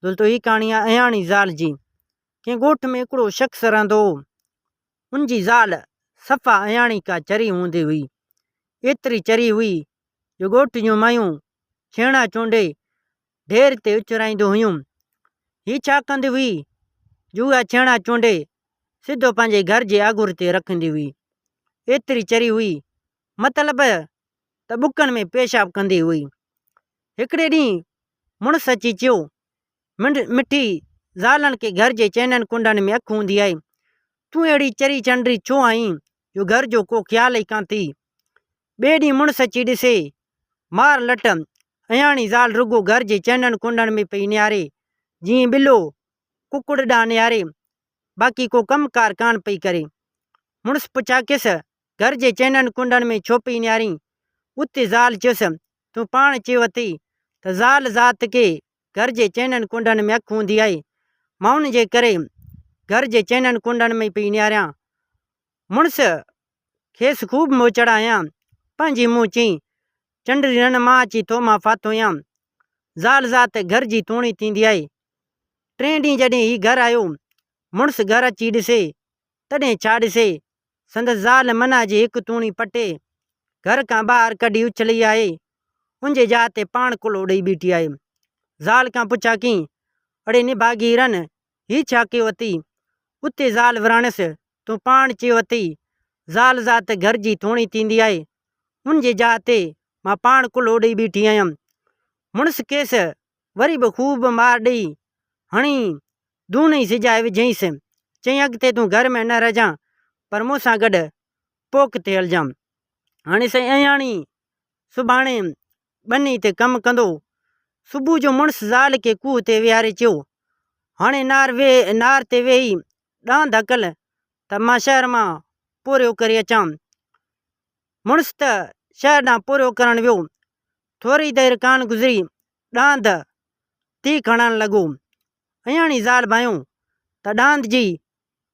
دوستو هي ڪهاڻي آهي اياڻي زال جي. ڪنهن ڳوٺ ۾ هڪڙو شخص رهندو هو. ان جي زال صفا اياڻي ڪا چري هوندي هئي. ايتري چري هئي جو ڳوٺ جون مايون ڇيڻا چونڊي ڍير تي اڇرائينديون هيون. هي ڇا ڪندي هئي جو اها ڇيڻا چونڊي سڌو پنهنجي گهر جي آڳر تي رکندي هئي. ايتري چري هئي مطلب ته ٻڪن ۾ پيشاب ڪندي هئي. هڪڙي ڏينهن مڙس اچي چيو، منڊ مٺي، زالن کي گهر جي چئنن ڪنڊن ۾ اک هوندي آهي. تون اهڙي چري چنڊري ڇو آهين جو گهر جو ڪو خيال ئي ڪانه ٿي. ٻئي ڏينهن مڙس اچي ڏسي، مار لٽ، اياڻي زال رڳو گهر جي چئنن ڪنڊن ۾ پئي نهاري، جيئن ٻلو ڪڪڙ ڏانهن نهاري، باقي ڪو ڪم ڪار ڪانه پئي ڪري. مڙس پڇا ڪيس، گهر جي چئنن ڪنڊن ۾ ڇو پئي نهارين؟ اتي زال چيس، تون پاڻ چيو اٿئي ته زال ذات کي گهر جي چئنن ڪنڊن ۾ اک هوندي آهي. مان ان جي ڪري گهر جي چئنن ڪنڊن ۾ پئي نهاريان. مڙس کيس خوب موچڙا هنيا. پنهنجي منهن چيائين، چنڊري رن مان اچي تو مان ڦاٿو آهيان. زال ذات گهر جي توڻي ٿيندي آهي. ٽئين ڏينهن جڏهن هي گهر آيو، مڙس گهر اچي ڏسي، تڏهن ڇا ڏسي سندس زال منا جي هڪ توڻي پٽي گهر کان ٻاهر ڪڍي اڇلئي آهي. ان جي جاء تي پاڻ ڪلهو ڏئي بيٺي آهي. زال کان پڇا ڪيائين، اڙي نڀاڳي رن، هي ڇا ڪيو اٿئي؟ اتي زال وراڻيس، تون پاڻ چيو اٿئي، زال ذات گهر جي توڻي ٿيندي آهي. ان جي جاء تي مان پاڻ ڪلهو ڏئي بيٺي آهيان. مڙس کيس وري به خوب مار ڏئي، هڻي، دون ئي سجائي وجهينس. چيائين اڳتي تون گهر ۾ نه رهجان پر مون سان گڏ پوک تي هلجان. هاڻي سائين اياڻي سڀاڻي ٻني تي ڪم ڪندو. صبح جو مڙس زال کي کوهه تي ويهاري چيو، هاڻي نار ويهه نار تي ويهي ڏاند هڪل ته مان شهر مان پورهيو ڪري اچان. مڙس ته شهر ڏانهن پورهيو ڪرڻ ويو. ٿوري دير ڪانه گذري ڏاند تيڪ هڻڻ لڳو. اياڻي زال ڀانيو ته ڏاند جي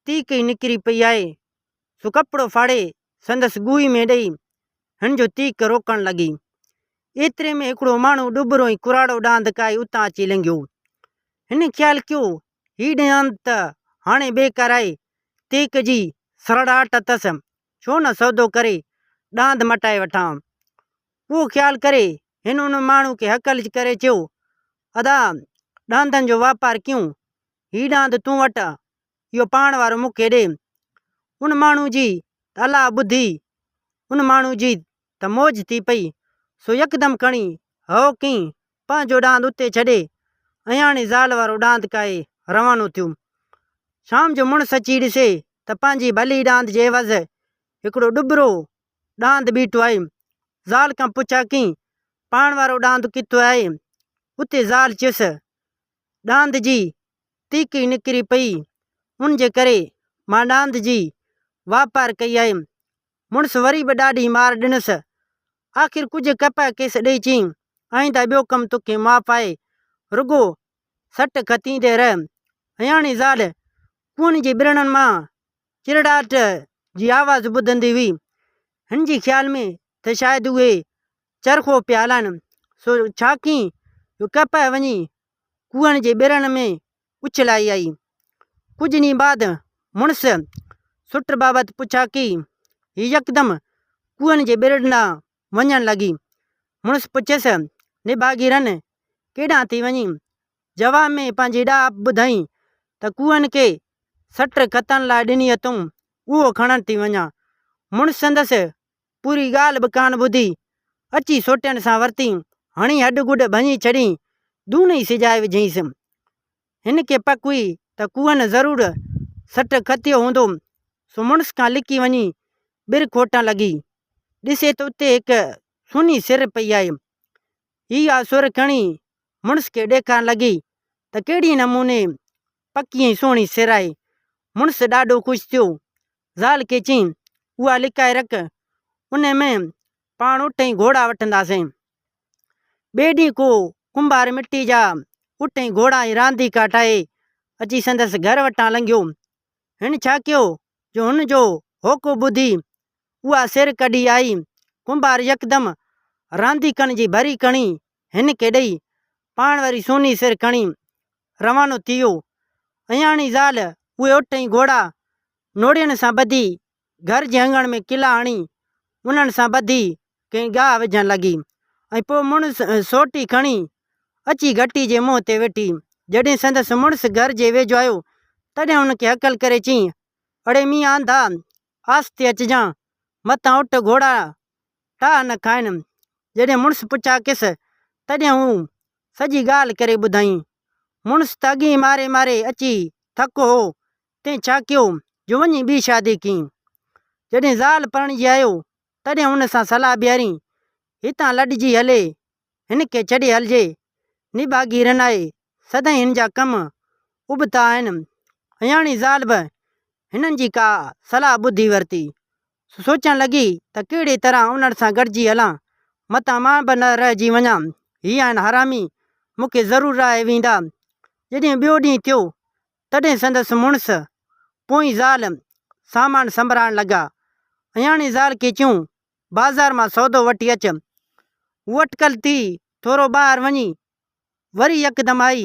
تيڪ ئي نڪري پئي آهي، سو ڪپڙو ڦاڙي سندس ڳوهي ۾ ڏئي هن جو تيڪ روڪڻ لڳي. ايتري ۾ هڪڙو ماڻهو ڏٻرو ۽ ڪراڙو ڏاند ڪاهي اتان اچي لنگهيو. هن خيال ڪيو، هي ڏاند ته هاڻي بيڪار آهي، تيڪ جي سرڙاٽ اٿس، ڇو نه سودو ڪري ڏاند مٽائي وٺان. اهو خيال ڪري هن ان ماڻهو کي هڪل ڪري چيو، ادا ڏاندن جو واپار ڪيون، هي ڏاند تون وٽ آ، اهو پاڻ وارو مون کي ڏي. ان ماڻهو جي ته الله ٻڌي، ان ماڻهو جي ته موج ٿي پئي، سو يڪدم کڻي هئو ڪئين، پنهنجو ڏاند اتي ڇڏي، اياڻي زال وارو ڏاند ڪاهي روانو ٿيو. شام جو مڙس اچي ڏسي ته پنهنجي ڀلي ڏاند جي عيوض هڪڙو ڏٻرو ڏاند بيٺو آهي. زال کان پڇا ڪئين، پاڻ وارو ڏاند ڪٿي آهي؟ اتي زال چيس، ڏاند جي تيڪ ئي نڪري پئي، ان جي ڪري مان ڏاند جي واپار ڪئي آهي. مڙس وري به ڏاڍي مار ڏنس. آخر ڪجهه ڪپهه کيس ڏئي چيائين، آئنده ٻيو ڪم توکي معاف آهي، رڳو سٽ کتيندي رهه. اياڻي زال ڪوئن جي ٻرڙن مان چرڙاٽ جي آواز ٻڌندي هئي. هن جي خيال ۾ ته شايد اهي چرخو پيا هلائن، سو ڇا ڪيائين جو ڪپهه وڃي ڪوئن جي ٻرن ۾ اڇلائي آئي. ڪجهه ڏينهن بعد مڙس سؤٽ بابت پڇا ڪئي. هي يڪدم ڪوئن جي ٻرن ڏانهن وڃڻ لڳي. مڙس پڇيس، نڀاڳي رن، ڪيڏانهن ٿي وڃين؟ جواب ۾ پنهنجي ڏاهپ ٻڌائين ته ڪوئن کي سٽ کتڻ لاء ڏني اٿئون، اهو کڻڻ ٿي وڃان. مڙس سندس پوري ڳالهه به ڪانه ٻڌي، اچي سوٽين سان ورتي، هڻي هڏ گڏ ڀڃي ڇڏين، دون ئي سجائي وجهينس. هن کي پڪ هئي ته ڪوئن ضرور سٽ کتيو هوندو، سو مڙس کان لڪي وڃي ٻر کوٽڻ لڳي. ڏسي ته اتي هڪ سوني سر پئي آهي. هي اها سر کڻي مڙس کي ڏيکارڻ لڳي ته ڪهڙي نموني پڪي ۽ سهڻي سر آهي. مڙس ڏاڍو خوش ٿيو. زال کي چيائين، اها لڪائي رک، ان ۾ پاڻ اٺ ۽ گهوڙا وٺنداسين. ٻئي ڏينهن ڪو ڪنڀار مٽي جا اٺ ۽ گهوڙا ۽ رانديڪا ٺاهي اچي سندس گهر وٽان لنگهيو. هن ڇا ڪيو جو هن جو هوڪو ٻڌي اها سر ڪڍي آئي. ڪنڀار يڪدم رانديڪن جي ڀري کڻي هن کي ڏئي، پاڻ وري سوني سر کڻي. روانو ٿي ويو. اياڻي زال اهي اٺ ۽ گهوڙا نوڙين سان ٻڌي گهر جي اڱڻ ۾ ڪلا هڻي انهن سان ٻڌي ڪنهن گاهه وجهڻ لڳي ۽ پوء مڙس سوٽي کڻي اچي گهٽي جي منهن تي ويٺي. جڏهن سندس مڙس گهر جي ويجهو آيو تڏهن هن کي هڪل ڪري چيائين، اڙي ميان انڌا، آهستي اچجان، متان اٺ گهوڙا ٽاهه نه کائن. جڏهن مڙس پڇا ڪيس تڏهن هو سڄي ڳالهه ڪري ٻڌائين. مڙس ته اڳي ئي ماري ماري اچي ٿڪو هو، تنهن ڇا ڪيو جو وڃي ٻي شادي ڪيائين. جڏهن زال پرڻجي آيو، تڏهن هن سان صلاح بيهارين، هتان لڏجي هلي، هن کي ڇڏي هلجي، نڀاڳي رنائي، سدائين هن جا ڪم ابتا آهن. اياڻي زال به هنن جي ڪا صلاح ٻڌي ورتي. سو سوچڻ لڳي ته ڪهڙي طرح انهن سان گڏجي هلان، متان مان به نه رهجي وڃان. هي آهن حرامي، مون کي ضرور راهي ويندا. جڏهن ٻيو ڏينهن ٿيو، تڏهن سندس مڙس، پوئين زال سامان سنڀرائڻ لڳا. اياڻي زال کي چيائون، بازار مان سودو وٺي اچ. هوء اٽڪل ٿي ٿورو ٻاهر وڃي وري يڪدم آئي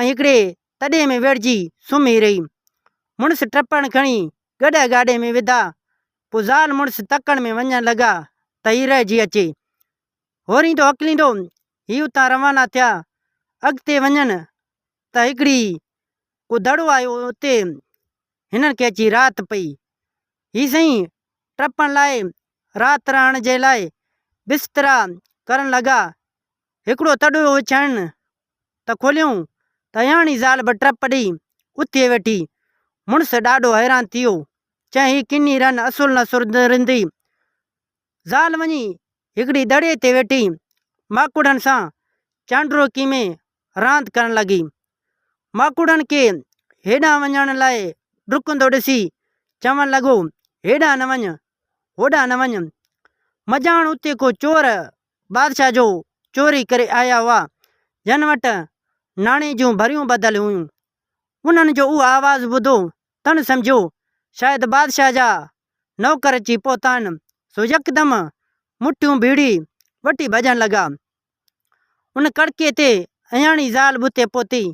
۽ هڪڙي تڏي ۾ ويڙهجي سمهي رهي. مڙس ٽپڻ کڻي گڏهه گاڏي ۾ وڌا. پوء زال مڙس تڪڙ ۾ وڃڻ لڳا ته هي رهجي اچي. هوريندو هڪليندو هي اتان روانا ٿيا. اڳتي وڃن ته هڪڙي ڪو دڙو آيو اتي هنن کي اچي رات پئي. هي سائين ٽپڻ لاء رات رهڻ جي لاء بسترا ڪرڻ لڳا. هڪڙو تڏو وڇائڻ ته کوليائون ته اياڻي زال به ٽپ ڏئي اٿي ويٺي. مڙس ڏاڍو حيران ٿيو. چيائين هي ڪني رن اصل نه سڌرندي. زال وڃي هڪڙي دڙي تي ويٺي ماڪوڙن سان چانڊروڪي ۾ راند ڪرڻ لڳي. ماڪوڙن کي هيڏانهن وڃڻ لاء ڊڪندو ڏسي چوڻ لڳو، هيڏانهن نه وڃ، هوڏانهن نه وڃ. مڄاڻ اتي ڪو چور بادشاهه جو چوري ڪري آيا هئا، جن وٽ ناڻي جون ڀريون ٻڌل هيون. انهن جو اهو آواز ٻڌو تن سمجهيو شايد بادشاهه جا نوڪر اچي پهتا آهن، سو يڪدم مٺيون ڀيڙي وٺي ڀڄڻ لڳا. ان ڪڙڪي تي اياڻي زال به اتي پهتي.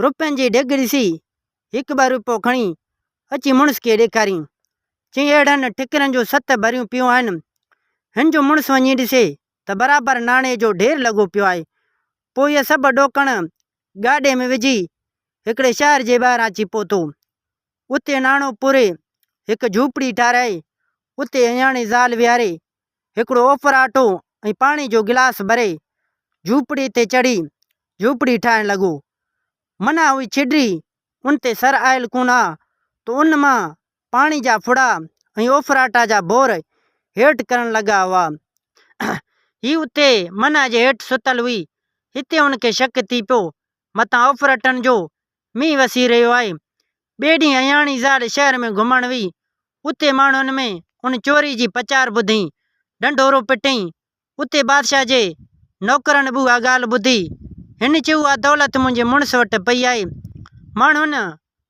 روپين جي ڍڳ ڏسي هڪ ٻه روپيو کڻي اچي مڙس کي ڏيکارين. چيائين اهڙن ٺڪرن جون ست ڀريون پيون آهن. هن جو مڙس وڃي ڏسي ته برابر ناڻي جو ڍير لڳو پيو آهي. پوء اهي سڀ ڏوڪڻ گاڏي ۾ وجهي هڪڙي شهر جي ٻاهران اچي پهتو. اتي ناڻو پوري هڪ جهوپڙي ٺاهرائي اتي اياڻي زال ويهاري هڪڙو اوڦراٽو ۽ پاڻي جو گلاس ڀري جهوپڙي تي چڙهي جهوپڙي ٺاهڻ لڳو. منع هئي ڇڙري ان تي سر آيل ڪونه ها ته ان مان پاڻي جا ڦڙا ۽ اوڦراٽا جا ڀور هيٺ ڪرڻ لڳا هئا. هي اتي منع جي هيٺ ستل هئي. هتي هن کي شڪ ٿي پيو متان اوڦرٽن جو مينهن وسي رهيو آهي. ٻئي ڏينهن اياڻي زال شهر ۾ گهمڻ وئي. اتي ماڻهن ۾ ان چوري جي پچار ٻڌئين. ڍنڍورو پٽئين. اتي بادشاهه جي نوڪرن به اها ڳالهه ٻڌي. هن چيو اها دولت منهنجي مڙس وٽ پئي آهي. ماڻهن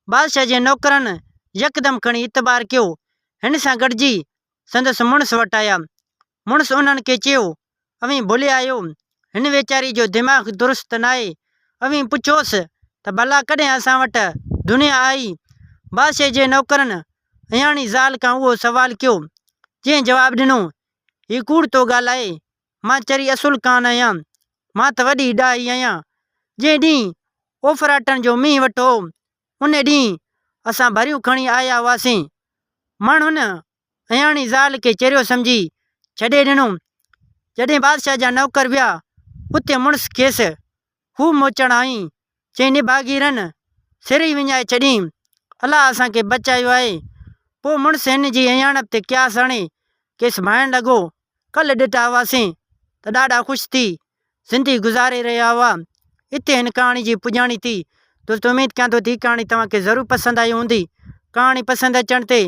بادشاهه جي نوڪرن يڪدم کڻي اعتبار ڪيو. هن سان گڏجي سندس مڙس وٽ آيا. مڙس انهن کي چيو، اوهين ڀليا آهيو، هن ويچاري جو دماغ درست ناهي، اوهين پڇوس ته ڀلا ڪڏهن اسان وٽ دنيا آئي؟ بادشاهه جي نوڪرن اياڻي زال کان اهو سوال ڪيو، جنهن جواب ڏنو، هي ڪوڙ ٿو ڳالهائي، مان چري اصل ڪانه آهيان، مان ته وڏي ڏاهي آهيان، جنهن ڏينهن اوڦراٽن جو مينهن وٺو هو، ان ڏينهن اسان ڀريون کڻي آيا هئاسين، ماڻهن اياڻي زال کي چريو سمجهي ڇڏي ڏنو. جڏهن بادشاهه جا نوڪر ويا، اتي مڙس کيس خوب موچڙ هنئي، چيائين نڀاڳي رن، سر ئي وڃائي ڇڏين، الله اسان کي بچايو آهي. پوء مڙس هن جي اياڻپ تي قياس هڻي کيس ڀانئڻ لڳو، ڪلهه ڏٺا هئاسين ته ڏاڍا خوش ٿي زندگي گذاري رهيا هئا. اتي هن ڪهاڻي جي پڄاڻي ٿي. دوستو اميد ڪيان ٿو ته هي ڪهاڻي توهان کي ضرور پسند آئي هوندي. ڪهاڻي پسند اچڻ تي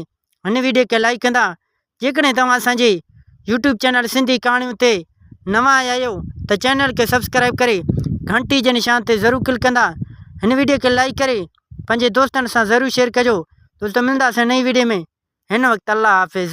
هن ويڊيو کي لائيڪ ڪندا. جيڪڏهن توهان اسان جي يوٽيوب چينل سنڌي ڪهاڻيون تي نوان آيا آهيو ته چينل کي سبسڪرائيب ڪري گهنٽي جي نشان تي ضرور ڪلڪ ڪندا. هن ويڊيو کي لائيڪ ڪري پنهنجي دوستن سان ضرور شيئر ڪجو. دوستو ملنداسين نئين ويڊيو ۾ هن وقت الله حافظ.